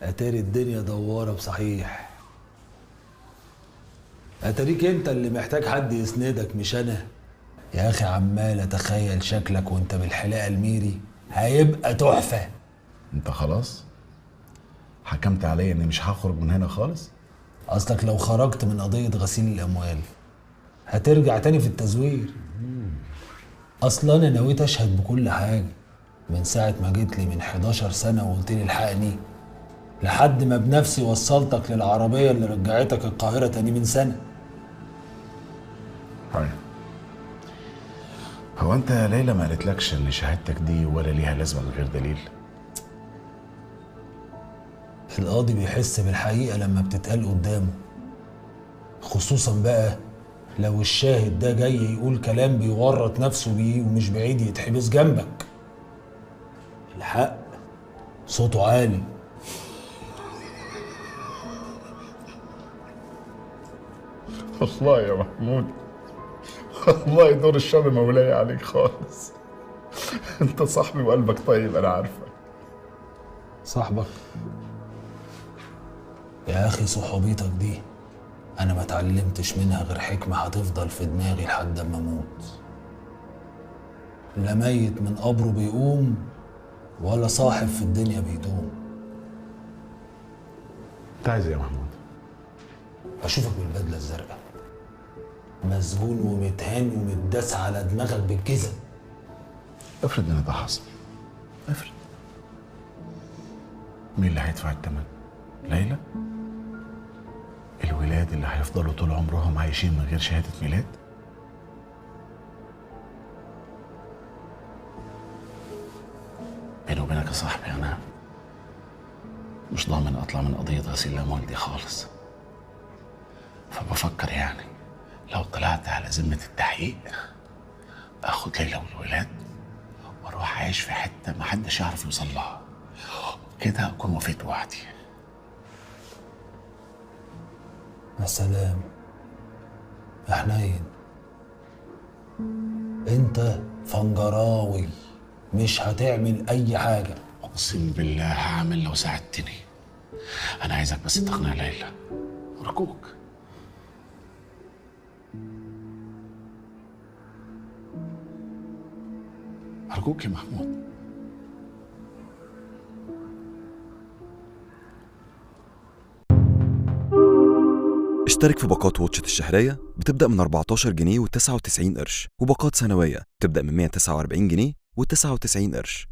اتاري الدنيا دواره بصحيح. اتاريك انت اللي محتاج حد يسندك مش انا. يا اخي عمال اتخيل شكلك وانت بالحلاقه الميري هيبقى تحفة. انت خلاص حكمت عليا اني مش هخرج من هنا خالص؟ اصلك لو خرجت من قضية غسيل الاموال هترجع تاني في التزوير. اصلا انا نويت اشهد بكل حاجة من ساعة ما جيت لي من 11 سنة وقلت لي الحقني، لحد ما بنفسي وصلتك للعربية اللي رجعتك القاهرة تاني من سنة. طيب هو انت يا ليلى ما قالتلكش ان شهادتك دي ولا ليها لازمه من غير دليل؟ القاضي بيحس بالحقيقة لما بتتقال قدامه، خصوصا بقى لو الشاهد ده جاي يقول كلام بيورط نفسه بيه ومش بعيد يتحبس جنبك. الحق صوته عالي. والله يا محمود، والله دور الشر مولاي عليك خالص. انت صاحبي وقلبك طيب، انا عارفك. صاحبك يا اخي، صحوبيتك دي انا ما اتعلمتش منها غير حكمة هتفضل في دماغي لحد ما اموت. لا ميت من قبره بيقوم ولا صاحب في الدنيا بيدوم. انت عايز ايه يا محمود؟ اشوفك بالبدلة الزرقاء مسجون ومتهان ومتداس على دماغك بالجزم. افرض ان ده حصل، افرض، مين اللي هيدفع الثمن؟ ليلى؟ الولاد اللي هيفضلوا طول عمرهم عايشين من غير شهادة ميلاد؟ بيني وبينك يا صاحبي، أنا مش ضامن أطلع من قضية غسيل الأموال دي خالص. فبفكر يعني لو طلعت على ذمة التحقيق آخد ليلى والولاد وأروح أعيش في حتة محدش يعرف يوصل لها، كده أكون وفيت وعدي. يا سلام يا حنين، انت فنجراوي مش هتعمل اي حاجة. اقسم بالله هعمل لو ساعدتني. انا عايزك بس تقنع ليلى، ارجوك. ارجوك يا محمود. اشترك في باقات واتشت الشهرية بتبدأ من 14 جنيه و99 قرش، وباقات سنوية بتبدأ من 149 جنيه و99 قرش.